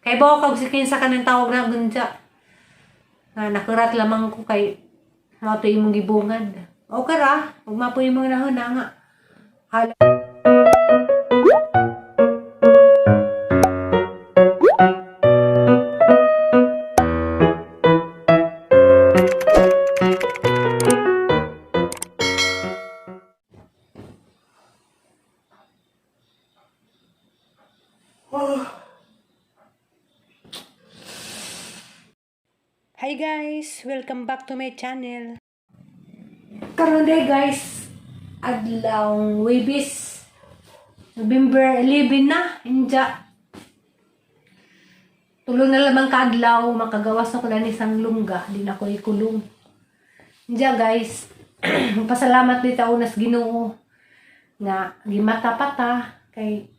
Kay bawo kag si kinsa kanang tawag na gunja. Nga nakurat lamang ko kay mao to imong gibungad. Okay ra, ug mapoy imong nahuna nga. Hala. Hi guys, welcome back to my channel. Karon day guys, adlaw Webes, November 11 na, inja. Tulo na lamang kaadlaw, makagawas ako na isang lungga, di na ko ikulong. Inja guys, pasalamat di taon nas Ginoo nga gimata pata kay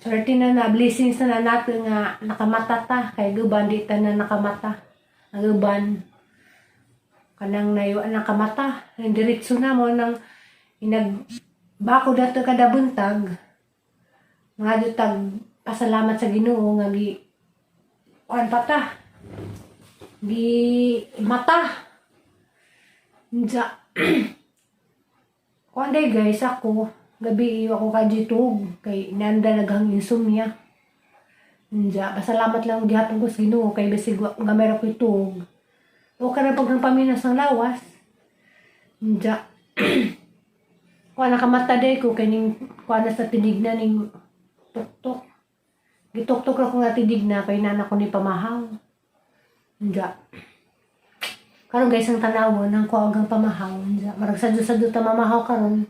swerte na na blessings na na nato nga nakamata ta kay guban di ta na nakamata. Ang uban kanang nayo nakamata, diretso na mo nang inag bako dato kada buntag mga tag pasalamat sa Ginoo nga gi kuan pa ta gi mata. Unsa kuan day guys, ako gabi ako kadjitug kay nanda naghang insomnia. Unsa pasalamat lang gihapon ko sa Ginoo kay bisig wa gamay ra ko itug, okay ra pag paminas ng lawas. Unsa kuan nakamata day ko kay ning kuan na sa tinigna ning tuktok, gituktok ra ko nga tinigna kay nana ko ni pamahaw. Unsa karon guys, ang tanawon ang kuag ang pamahaw. Unsa marag sadyo-sadyo ta mamahaw karon.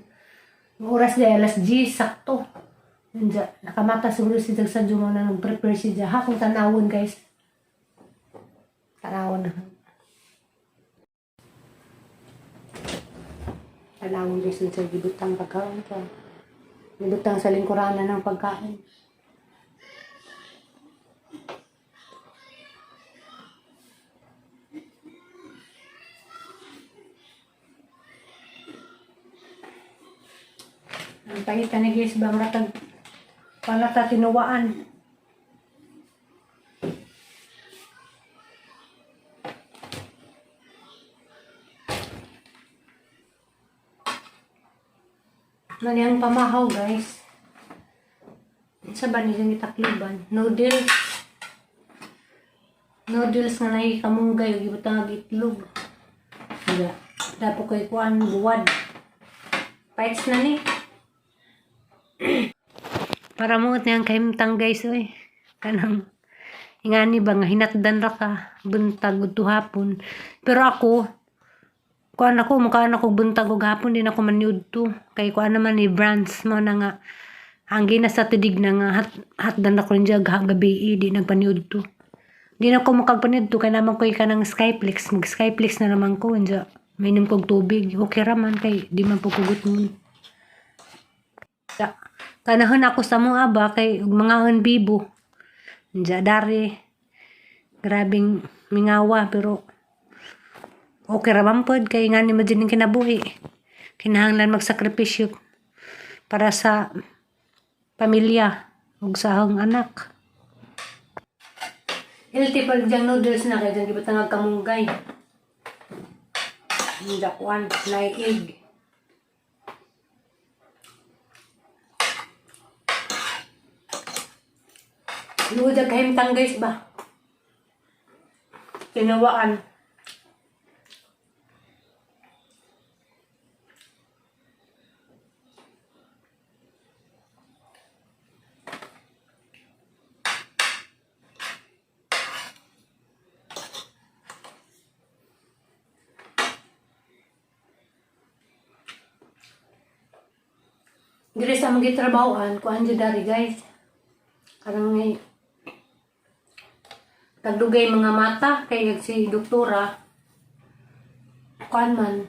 Ang oras day alas 10 sakto. Unsa nakamata siguro si sadyo mo na nag-prepare siya ha kung tanawon guys. Tanawon na. Tanawon guys, unsa gibutang pagkaon ka. Gibutang sa lingkuranan ng pagkain. Ang pahita ni guys, bang ratag palata tinuwaan. Mali ang pamahaw guys. Sa ba niyang itakluban? Noodles. Noodles nga nahi kamunggay ug ibutang og itlog. Diba? Dapo kay kuan buwad. Paits na ni. Para mo niyang kahimtang guys oy. Kanang ingani ba nga hinatdan ra ka buntag ug hapon. Pero ako kuan ako mukhaan ako buntag ug hapon, din ako maniud to. Kay kuan naman ni branch mo na nga ang gina sa tidig na nga hat hatdan ako rin gabi, di nagpaniud to. Di na ko makagpaniud to kay naman ko kanang Skyplex, mag Skyplex na naman ko unja. Mainom kog tubig, okay ra man kay di man po kugot mo. Kanahon ako sa mga aba kay og mga on bibo. Unja dari grabing mingawa pero okay ra man pod kay ngani man jud ning kinabuhi. Kinahanglan magsakripisyo para sa pamilya ug sa akong anak. Healthy pa diyang noodles na kay diyang gibutang og kamunggay. Unja kuan, na egg. Luod ang kahimtang guys ba? Tinawaan. Diri sa mga trabahoan, kuan jud dari guys. Karang ngay tagdugay mga mata kay si doktora kuan man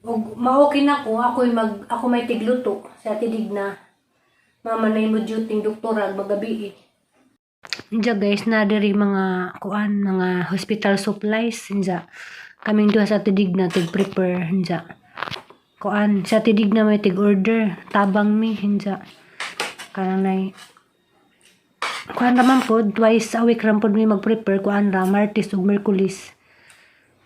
og maokin ako, ako'y mag ako may tigluto sa tidig na mama na mo duty doktora magabi eh. Inja guys, na diri mga kuan, mga hospital supplies. Inja kaming duha sa tidig na tig prepare. Inja kuan sa tidig na may tig order, tabang mi. Inja kanang nay Kuan raman pod, twice a week ram pod mi mag-prepare kuan ra, Martes ug Miyerkules.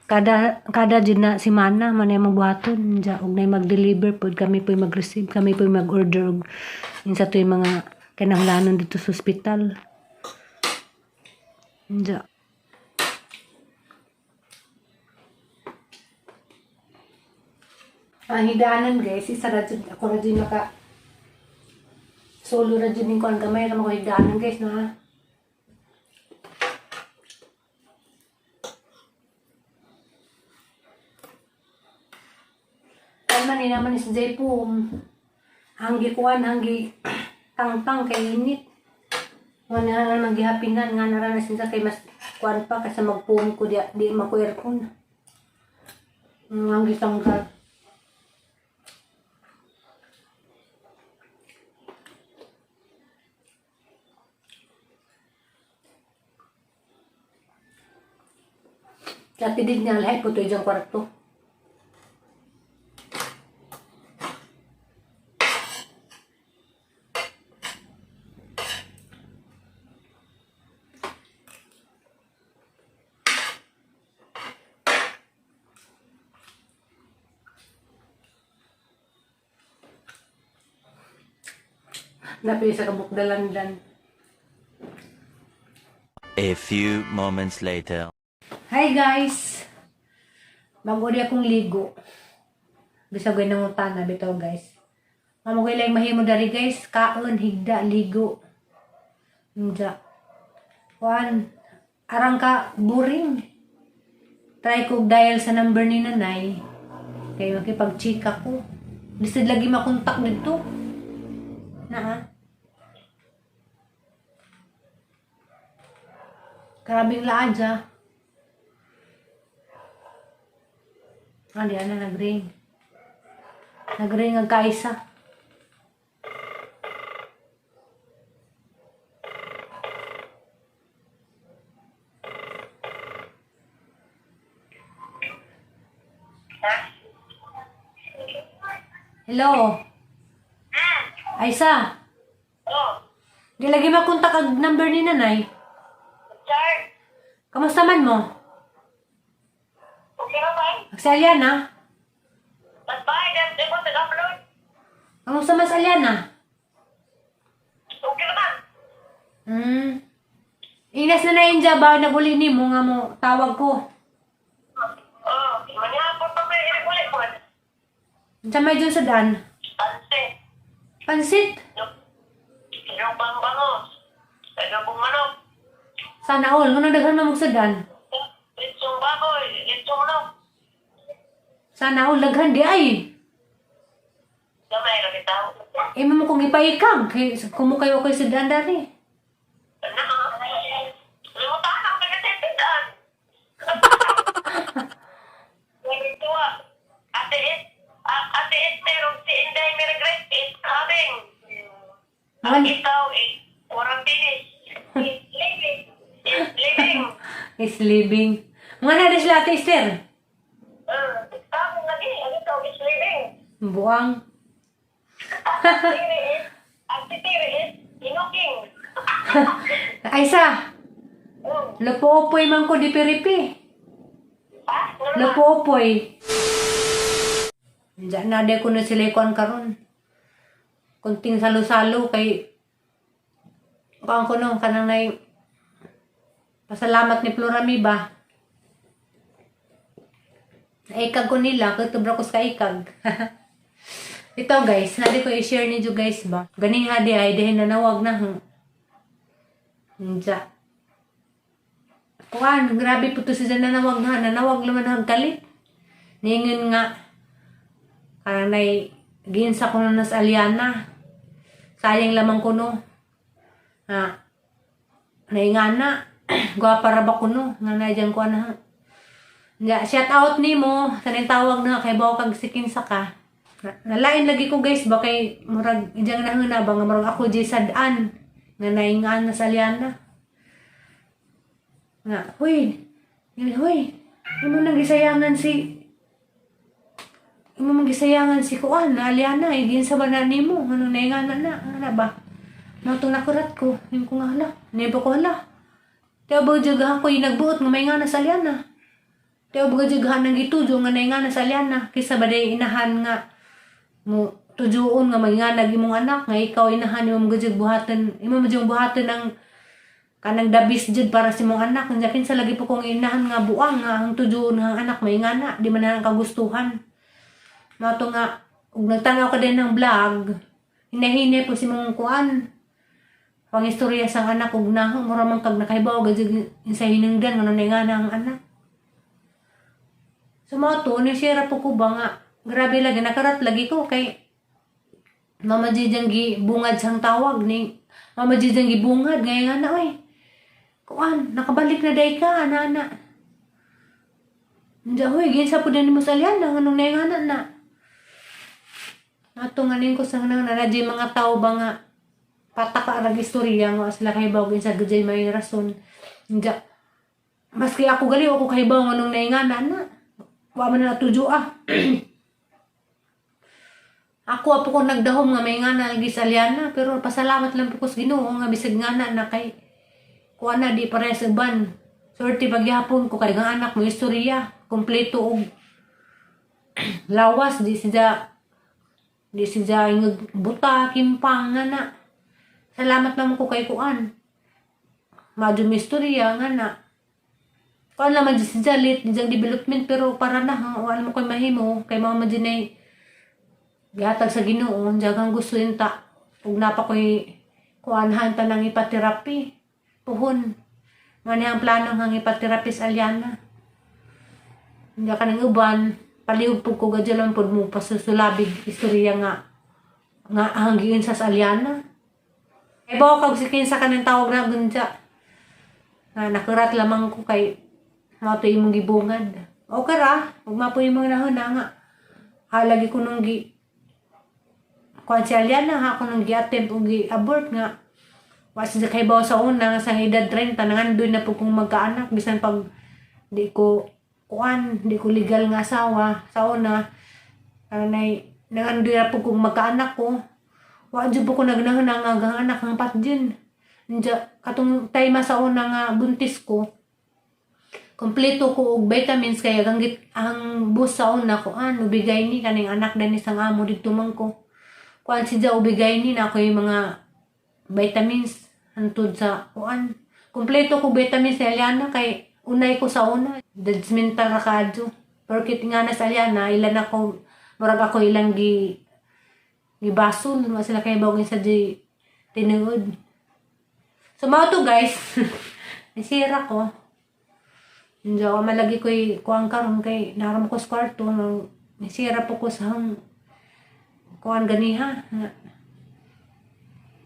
Kada jud na semana man ay magbuhaton ja og nay mag-deliver pod kami po'y mag-receive, kami po'y mag-order og unsa to'y mga kinahanglanon dito sa ospital. Ja. Ang hidanan, guys, isa ra jud ako ra jud maka solo ra jud ning kuan, gamay ra mo hidanan, guys, no ha. Ay man ni naman si Jay po. Ang gikuan, ang gi tangtang kay init. Wala na maggihapinan nga nara na siya kay mas kuan pa kaysa magpuon ko di, di mako aircon. Ang gitanggal. Dati din niya lahat po ito yung kwarto. Napili sa kabukdalandan. A few moments later. Hi, guys! Bago di akong ligo. Bisag ko'y nangutana bitaw, guys. Mamo ko'y lang mahimo dari, guys. Kaon, higda, ligo. Nja. Kuan, arang ka boring. Try ko dial sa number ni nanay. Kay makipag-chika ko. Lisod lagi makontak dito. Na ah. Grabing laad ah. Ah, di na nag-ring. Nag-ring ang kaisa. Hello. Aisa, Oh, di lagi makontak ang number ni nanay. Char, Kamusta man mo? okay ra ba? Sa Aliana? Bye, di ko nag-upload. Kamusta man sa Aliana? Okay ra ba? Inas na na inja ba naguli ni mo nga mo tawag ko. Oh, manihapon pa may uli po. Sa may dyan sa dan. Pansit. Pansit. Yung bangbangos. Adobong manok. Sana all. Nung daghan mo magsadan. Litsong baboy. Litsong manok. Sana all. Daghan di ay. Gamay ra kita. Eh mo kong ipaikag. Kay, kumukayo kay sa dan dari. Na. Limutan ang taga-tindahan. Tuwa. Ate It, Ate Esther, ug si Inday Miragret is coming. Ang Man, ikaw is quarantine. Is living. Is living. Is living. Mga na rin sila, Ate Esther. Is coming lagi. Ang ikaw is living. Buang. Tiri is, ang si Tiri is inuking. Aysa, lupo-upoy man ko di piripi. Ha? Ano na? Lupo-upoy. Diyan na di ko na sila ikuan karon. Kunting salo-salo kay kuan ko no kanang nay pasalamat ni Florami ba. Naikag ko nila, kay ko sa ikag. Ito, guys, nadi ko i-share ninyo, guys, ba. Ganing hadi ay dihin nanawag na. Nja. Kuan, grabe po to si nanawag na, nanawag naman ang galit. Ningon nga, karang nay, ginsa ko na nas Aliana. Sayang lamang ko no. Ha, naingana. Gwapa ra ba ko no, nga na dyan ko na. Nga, shout out ni mo, sa nang tawag na kay bawo kag sikinsa ka. Nalain lagi ko, guys, ba kay murag ijang nahuna ba nga murag ako di sad-an nga naingaan na sa Aliana. Nga, huy, nga, huy, imo nang gisayangan si kuan na Aliana, igin sa ba na nimo, ano naingana na, ano ba? Mao nakurat ko, ning ko nga hala. Nibo ko hala. Tiyo ba jud ako yung nagbuot nga may nga na sa Aliana. Tiyo ba jud nang gitujo nga nay nga na sa Aliana kaysa ba day inahan nga mo tujuon nga may nga imong anak nga ikaw inahan imo mo jud buhaton imo mo jud buhaton ang kanang dabis jud para sa imong anak. Kung kinsa lagi po kong inahan nga buang nga ang tujuon nga ang anak may nga na di man na ang kagustuhan. Mao to nga ug nagtanaw ka din ng vlog, hinahinay po si mong kuan pangistorya sa anak ug nahong mura man kag nakahibaw gud sa hinungdan nga nga na ang anak. So mao to ni share po ko ba nga grabe lagi nakarat lagi ko kay Mama Jijang gi bungad sang tawag ni Mama Jijang gi bungad ngayon nga na oy. Kuan, nakabalik na day ka ana ana. Nja hoy ginsa po din mo sa Aliana nganong naingana na. Nato nga ning ko sa nang na mga tao ba nga pataka rag istorya nga sila kahibaw kinsa gud may rason. Nja maski ako gali ako kahibaw nganong naingana na. Wa man na natujo ah. Ako apo ko nagdahom nga may ngana lagi sa Aliana pero pasalamat lang po ko sa Ginoo nga bisag ngana na kay kuan na di pareha sa uban. Swerte pagyapon ko kay ang anak mo istorya kompleto og lawas, di siya ingog buta kimpang nga na. Salamat naman ko kay kuan. Madyo may istorya nga na. Kuan naman di siya late di development pero para na ha, wala mo koy mahimo kay mama din ay gihatag sa Ginoo jagang gusto ta ug napa koy kuanhan ta nang ipaterapi puhon man ang plano nga ipaterapi sa Aliana. Hindi ka nang uban palihog pud ko gadyo lang pud mo pasusulabig istorya nga nga hanggiin sa Aliana. E bawa kag si kinsa ka ng tawag na gunja nga nakurat lamang ko kay mao to imong gibungad. Okay ra ug mapo imong nahuna nga halagi ko nung gi kuan si Aliana ha ako nung gi-attempt og gi-abort nga wa siya kahibaw sa una nga sa edad 30 nangandoy na po kong magkaanak bisan pag di ko kuan di ko legal nga asawa sa una kanay nangandoy na po kong magkaanak ko. Wa jud po ko nagnahon nga ang anak ang patjin. Nja katong time sa una nga buntis ko kompleto ko og vitamins kay ang ang bus sa una ko ano ubigay ni kaning anak dani sang amo didto man ko kuan siya ubigay ni na ako yung mga vitamins hantod sa kuan. Kompleto ko vitamins sa Aliana kay unay ko sa una judgmental ra kadyo perkit nga na sa Aliana ilan ako murag ako ilang gi gibasol wa sila kay bawgin sa di tinuod. So mao to guys, nasira ko. Hindi ako malagi ko'y kuan karon kay naram ko sa kwarto nang nasira po ko sa hang kuan ganiha.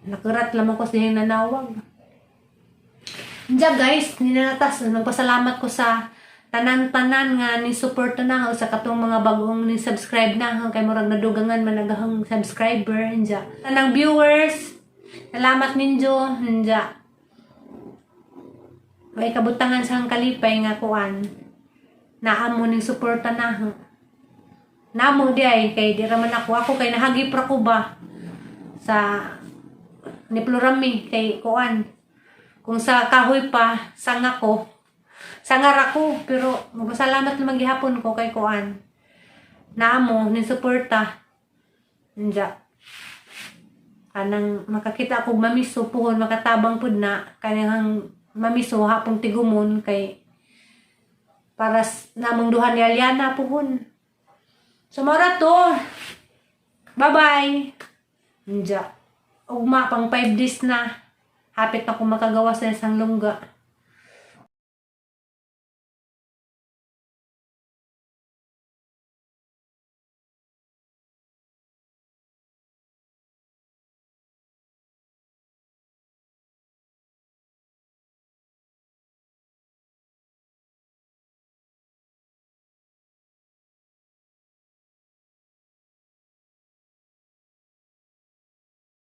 Nakurat lamang ko sa iyang nanawag. Diya guys, ninanatas, nagpasalamat ko sa tanan-tanan nga ni support na sa katong mga bagong ni subscribe na kay murag nadugangan man nagahang subscriber diya. Tanang viewers, salamat ninyo diya. May kabutangan sa kalipay nga kuan. Naamo ning suporta na. Namo di ay kay di raman ako ako kay nahagip ra ko ba sa ni Plurami kay kuan. Kung sa kahoy pa sanga ko. Sangar ako pero magpasalamat naman gihapon ko kay kuan. Naamo ning suporta. Diya. Kanang makakita ako mamiso puhon makatabang pud na kanang mamiso hapong tigumon kay para namong duha ni Aliana puhon. So mao to. Bye-bye. Diya. Ugma pang 5 days na. Hapit na ko makagawa sa isang lungga.